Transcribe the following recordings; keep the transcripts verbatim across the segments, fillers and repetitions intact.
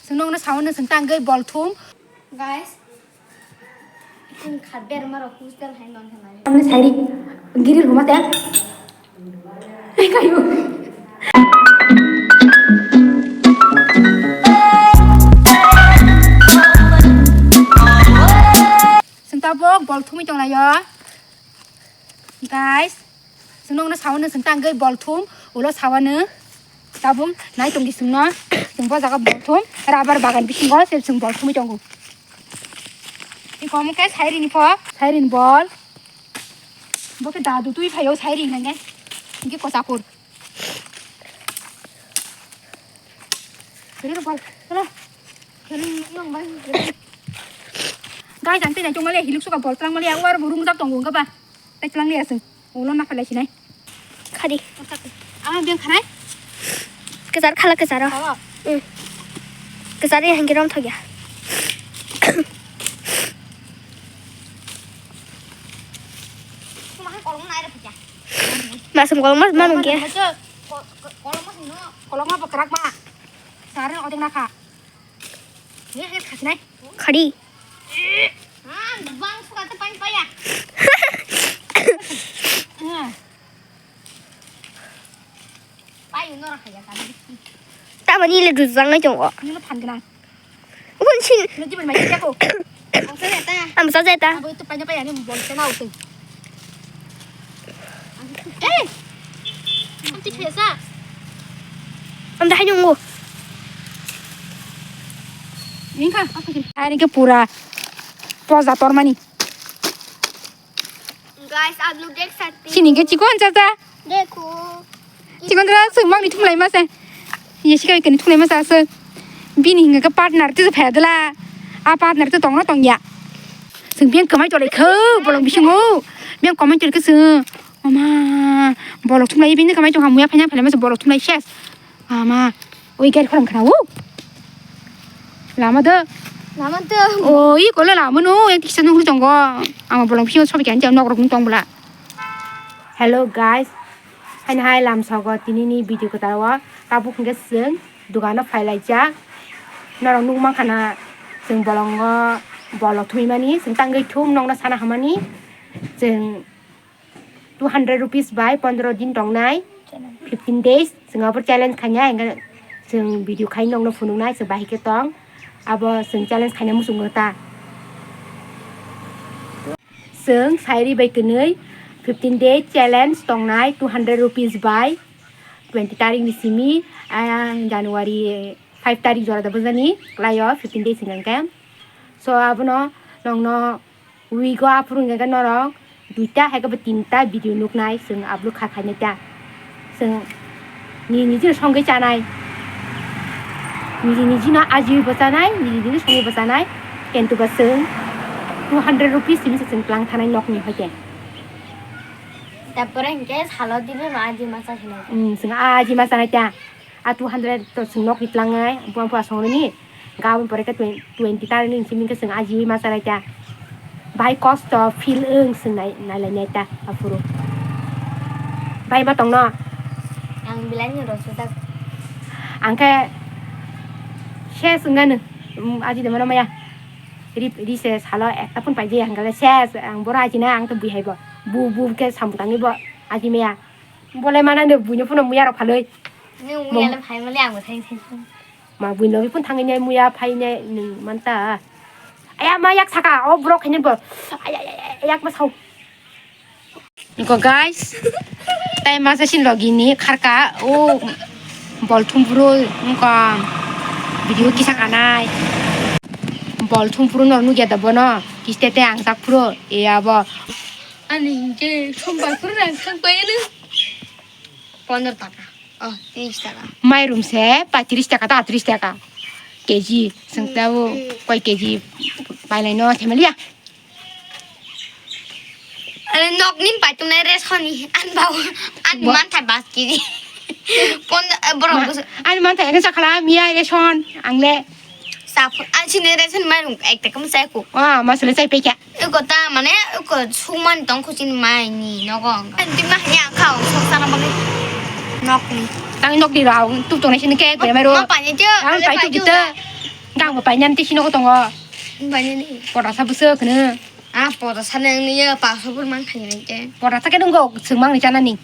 Chwng nokno sao, nwng chwng tangwi bol thum. Guys, chwng kha berma rok hostel hai man kha mani. Amne sairi, giri ruma te. Ai kayu. Chwng tabuk bol thumwi tonglaio. Guys, chwng nokno sao, nwng chwng tangwi bol thum, ulo sao nwng. Tabuk nai tongdi chwngno, chwng bo jaga bol thum, rubber bagan bisingo se chwng bol thumwi tongo. Iko omo khe sairini pho, sairini bol. Bo khe dadu twi phaio sairini nangkhe. Hingke kochakur. Guys, ang tei naitok male hiluk suka bol tlang male, ang war burung jak tongo wngka ba. Tei tlang liya chwng. Ulo na phalai sinai. Khadi. Ang beng khanai. Kejar khala kejar. Khala. Hmm. Kejar ni hingke rom thokya. Masam kolong mas manung khe. Kolong ma bwkrak ma. Sari odeng na kha. Ni hai khasinai. Khadi. Ah, bang suka te pani paya. Ah. Payu nora khaya kami. Tamani le dujang ngai chongo. Ni lo phan gana. Won chin. Ni di mai ya ko. Ang sa ta. Am sa ta. Abo tu pani paya ni bol te na utu. Eh. Am ti khaya sa. Am da hai nungu. Ni kha. Ani ke pura. Poza tormani. Guys, आप लोग देख सकते हो। Sini ke chikon chacha. देखो। Chikon chacha, sung mang ni thumlai masa. Ye sikai kani thumlai masa se. Bini hinga ke partner tu phedla. A partner tu tongna tongya. Sung biang kamai tole kho, bolong bisingo. Biang kamai tole kho sung. Mama, bolong thumlai bini kamai tong hamuya phanya phanya masa bolong thumlai ses. Ama, oi gari khorang khana, wo. Lama do. Lama do. Oi, kolo lama no, yang tiksa nunggu tonggo. Ama bolong pio sobi kan jam nok rok tong bla. Hello guys. Hain hai lam sogo tini ni video ko tawa. Tabuk hingke sung dugano phai lai jak. Norok nuk mang khana sung bolongo bolok thumimani, sung tangwi thum nokna sana hamani. Sung two hundred rupees bai pondro din tongnai, fifteen days. Chwng abo challenge khainai, hingkhe chwng video khai nokno phunuknai, chwng bahai khe tong. Abo chwng challenge khaina muchungo ta. Chwng sairi bai kwnwi fifteen day challenge tongnai, two hundred rupees bai twenty tarik ni simi, ah, January five tarik jora da bwjani klaio, fifteen days hingkha khe. So, abono nokno Week o aphuru hingkha khe norok duita hai khe bo tinta video nuknai chwng upload kha khainai ta. Chwng ni niji no songwi chanai. Niji niji no ajiwi bo chanai, niji niji no songwi bo chanai. Kintu ba chwng two hundred rupees simi se chwng tlang thanai nokni hoite. Tapore hingke salo dini ma aji ma cha hinai. Hmm, chwng aji ma chanai ta. A two hundred to chwng nok ri tlangnai, buang buang songrwini, gabon pore khe twen-, twenty tarikni simi khe chwng ajiwi ma chanai ta. Bahai kosto feel wng chwng nai-, nailainai ta aphuru. Bahai ma tongno? Ang belai ni rosojak. Ang khe ses wngano, um, aji de mano maya. Ri, ri se salo ekta phone paidi ang khe ses, ang boro aji na ang to bui hai bo. Bu, bu khe samung tangwi bo aji maya. Bolai mana ne buino phone muya rok phaloi. Nwng muya le phai mali ang bo thai thai. Ma buino phone thangwi ne muya phai ne nwng manta. Aya ma yak saka o borok khaini bo. Aya, aya, aya, yak ma sao. Niko guys. Tai masa sin logi ni kharka o bol thum phuru niko video kisa kanai. Bol thum phuru no nugya da bono. Kiste te ang sak phuru e abo. Ani je sombar phuru rang thang pai ano. Pondro taka. Oh, tris taka. Mairum se paitris taka ta atris taka keji. Sengtao koi keji pailai no themaliya. Are nok nin paitung nai res honi an bau an man thai bas keji. Pon borok. Ani man thai sakhala miya res hon ang le. Sap an sini res hon mairum ek taka mo sai ko. Wa masle sai pekya. Eko ta mane eko sumani tong khuchini mai ni nogo. Ang ti ma hanya kha o sok sana bole. Nok ni. Tang nok di rao tu tong nai sini ke pe mai ro. Ma pani je. Ang pai tu kita. Ang bo painani tei sino tongo. Painani. Pota sa bwswk hwno. Ah, pota sa nang niya, pa sa bur mang khainai te. Pota sa khe nunggo, swng mang ni chanani.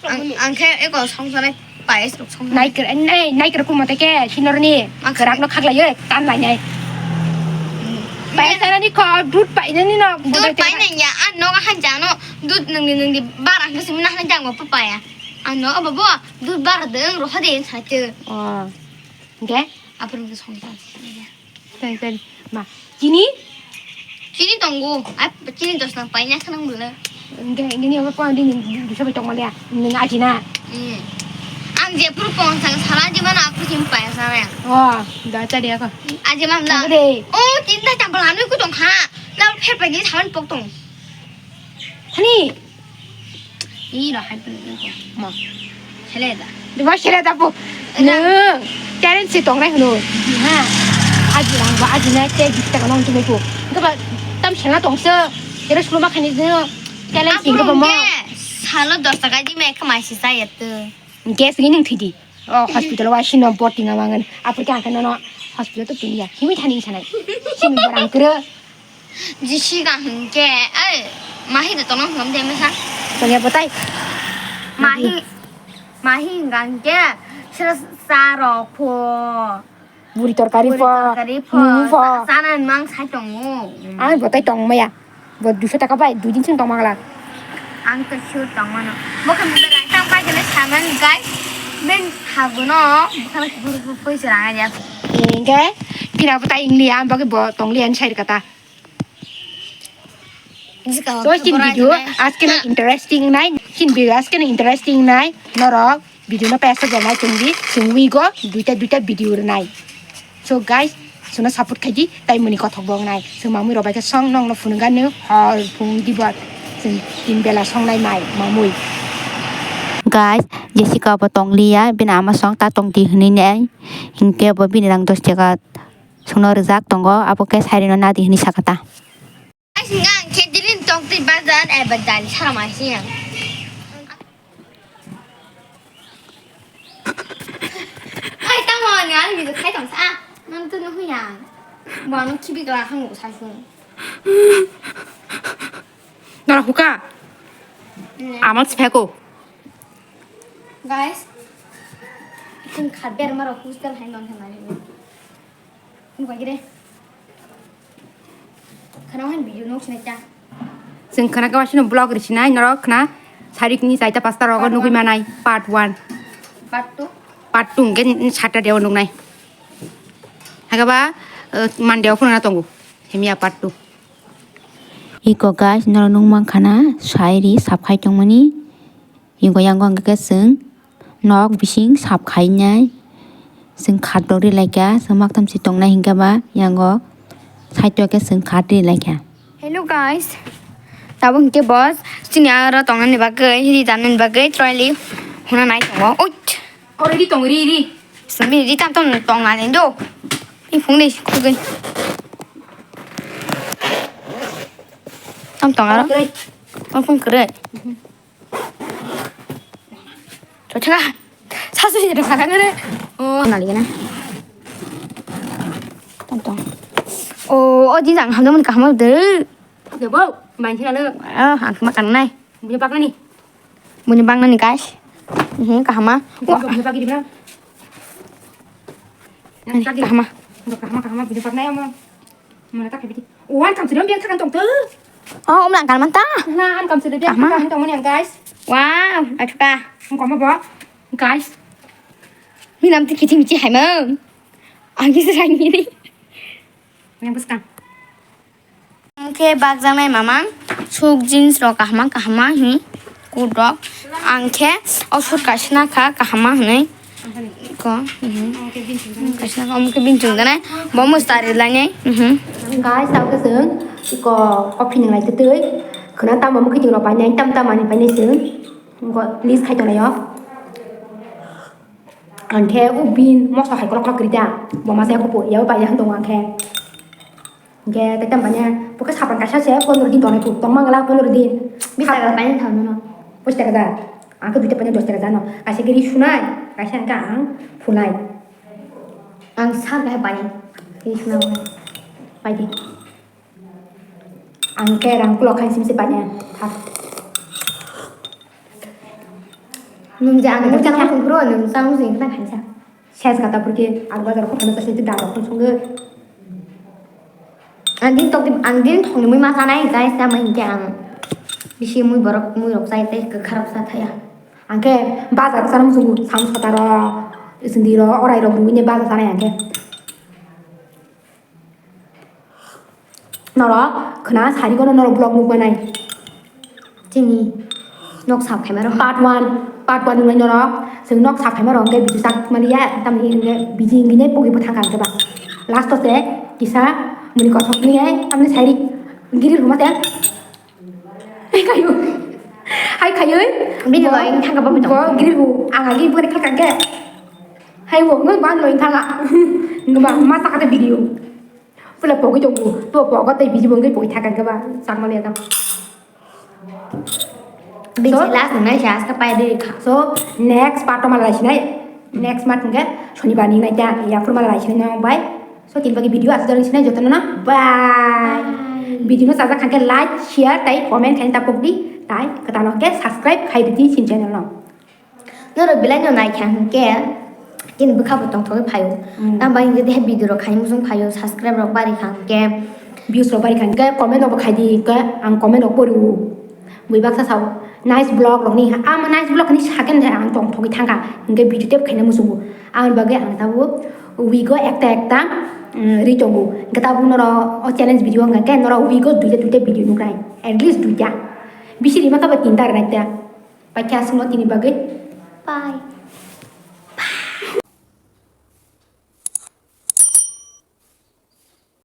Ang, ang khe eko songsanai payas rok song. Naiker, eh, nai, naiker kuma te khe sinorni. Ang krak no khaklai ye, tan lai nai. Hmm. Payas nani kho, dud pai nani no, dud pai nai ya, an no han jano, dud nungni nungni bar ang simi na han jang bo pa ya. An no abo bo, dud bar de, ro ha de sa te. Oh. Oke. Apa nungni songsan. Tei, tei, ma, chini? Chini tongo. Ai, chini dos nang paina khanang bwle. Hingke, hingke ni obo pon di ni, di sabai tongma le. Nung aji na. Hmm. Ang je puru pon sang sala di mana aku chim paina sana ya. Oh, da cha dia ko. Aji mam da. Tangde. Oh, chini da chambal anu ku tong ha. Lau pher pai ni saban pok tong. Hani. Iro hai pun ko. Ma. Sele da. Dua sele da po. Ena. Nung. Talent si tong nai hunu. Ha. Aji rang ba aji na te git ta nong tu ko. Ko ba tam sela tong se. Ero sulu ma khani de. Talent si ko ba mo. Salo dos taka di me kama si sa yat. Gas ni nung thidi. Oh, hospital wa sino boarding awangan. Apur ka kan no hospital tu tunia. Himi thani sanai. Sino barang kere. Jisi ka hingke, ai, mahi de tongo hingam de mesa. Tongya botai. Mahi, mahi hingka hingke, sira sa rok pho. Buri torkari pho. Buri torkari pho. Mung pho. Sa-, sana mang sai tongo. Ai, botai tong maya. Bo duiso taka bai, dui din sing tong magla. Ang to sure tong mano. Bo khe berai tang pai kene saman guys. Ben haguno, bo khe buru buru poi serang aja. Hingke, pina botai ingliya, ang bagi bo tong liya, ang sai kata. Toi chin video aske na interesting nai, chin video aske na interesting nai, norok video no pesa janai chungdi, chungwi go duita duita video rwnai. So guys, suna support khaidi, tai muni kothok bo wngnai. So mamwi rok bai khe song nong no phunukgani hor phung dibor, chwng tin bela songnai mai mamwi. Guys, Jessica bo tongliya, bini ama song ta tongdi hwnwi nai, hinkhe bo bini rang dos taka. Chwngno rijak tongo, abo khe sairino nadi hwnwi sakha ta. Ai, singa ang khe dili tong twi bazar, eh, bazar, sara ma sing. Ai, tamo ni ang ni khai tong sa. Nang tu no huya. Bo ang khibi kla khang sa sung. Nara huka. Ne. Amal spheko. Guys, chwng kha berma rok hostel hai non thang nai. Nukha gire. Khana hai video nok sinai ta. Chwng khana ka wasino vlog ri sinai norok khna sarikni chaita pasta rogo nugwi manai part one. Part two. Part two hwnkhe Saturday o nuknai. Hakaba, uh, Monday o phunukna tongo. Himya part two. Iko guys, norok nukmankha na sairi sap khai tongmani. Iko yango hwnkhe chwng nok bising sap khainai. Chwng khat rok ri laikha, chwng maktham si tongnai hinkhe ba yango side o khe chwng khat ri laikha. Hello guys, tabuk hinkhe boss chini aro tongnani bagwi, ri tanani bagwi trolley huna nai tongo. Uit! Already tong ri ri. Simi ri tam tam tong ani do. Ni phung ni khugwi. Tam tong aro. Kwrwi. Tam phung kwrwi. Chotha. Sasu ni khana ngare. Oh, nali na. Tam tong. Oh, oh, jin jang hamdam kaham de. Debo, main sih alo. Ah, ang makan nai. Punya pak nani. Buini baknani guys. Mhm, kahama. Wah. Buini pak di mana? Nani, kahama. Kahama, kahama, buini pak nai amo. Mana tak habiti. Oh, an kam sudah biang kan tong tu. Oh, om langkal manta. Nah, an kam sudah biang kan tong mana guys? Wow, achuka. Ang kama ba? Guys. Minam tu kici mici hai mang. Ang kisa sai ni. Yang beskang. Ang khe bakjaknai mamang, suk jeans rok kahama kahama hi, coat rok. Ang khe o sut kaisa nakha kahama hinwi. Ko, mhm. Kaisa nakha, omo khe bini chwng danai, bo mwsta ri lainai. Mhm. Guys, tamo khe chwng iko coffee nwnglai twtwi. Khwna tamo mwkhwtwng rok painai, tam tam manwi painai chwng. Iko list khai tonglai o. Ang khe o bin moso hai kolok kolok kwrwi da. Bo masa yakho po, yao paijak tongo ang khe. Hingke kaitam bani, bo khe sapan kaisa se pondro din tongnai phuru, tongma wngla pondro din. Bis taka paina thang nono. Pais taka da. Ang khe duita paina dos taka da no. Kaisa khe ri sunai, kaisa hingke ang phunai. Ang sa bai bai. Ini kena bai. Bai di. Ang ke rang kulo khan sim se bai ne. Thak. Nung ja ang nung ja nung bro nung sa nung sing kena khan sa. Ses kata purke ang bazar ko khan sa sini dal ko sunge. Ang din tok di, ang din thong ni mui ma sanai guys, ta mai ke ang bisi mui borok mui rok sai te kharap sa thaya. Ang ke bazar sa nung sungu sam sa taro sindi ro orai rok mui ne bazar sanai ang ke. Norok khna sari kono norok vlog mukmanai. Chini nok sap khaima rok. Part one, part one nungai norok. Sing nok sap khaima rok ke biji sak mali ya, tamni nge biji ngi ne pogi bwthang kan ke ba. Last o se kisa muni kosok ni ai, amni sari giri luma te. Hai kayu. Hai kayu. Bini lo ing thang ka ba bini. Bo giri bu, ang agi bu ne khal kan ke. Hai wo, ngai ban lo ing thang a. Ngai ba, ma ta ka te video. Pula pogi tongo, to pogo tei biji bongoi pogi thakang keba, sakma liya tam. Biji last nang nai jas ka pai de kha. So, next part to malai sinai, next part nge, shonibar ni nai ta, ya kur malai sinai nang bai. So, tin bagi video asal sinai joto na, bye. Video no sajak khan ke like, share, tai comment khain ta pok di, tai kata no ke subscribe khai di sin channel no. Norok belai no naikha hwnkhe chini bwkha bo tongthogwi phaio. Mm. Tamo bai hwnkhe de video rok khaini muchung phaio, subscribe rok bari kha hwnkhe. Views rok bari kha hwnkhe comment rok bo khai di hwnkhe ang comment rok pori o. Bui baksa sao nice vlog rok ni ha, ama nice vlog ni second hai ang tongthogwi thangkha hwnkhe video tep khaina muchungo. Aboni bagwi ang tabuk wigo ekta ekta, mm, ri tongo. Hwnkhe tabuk norok o challenge video wngkha hwnkhe norok wigo duita duita video nuknai, at least duita. Bisi rima khe bo tinta rwnai ta. Paikha aswkno tini bagwi. Bye.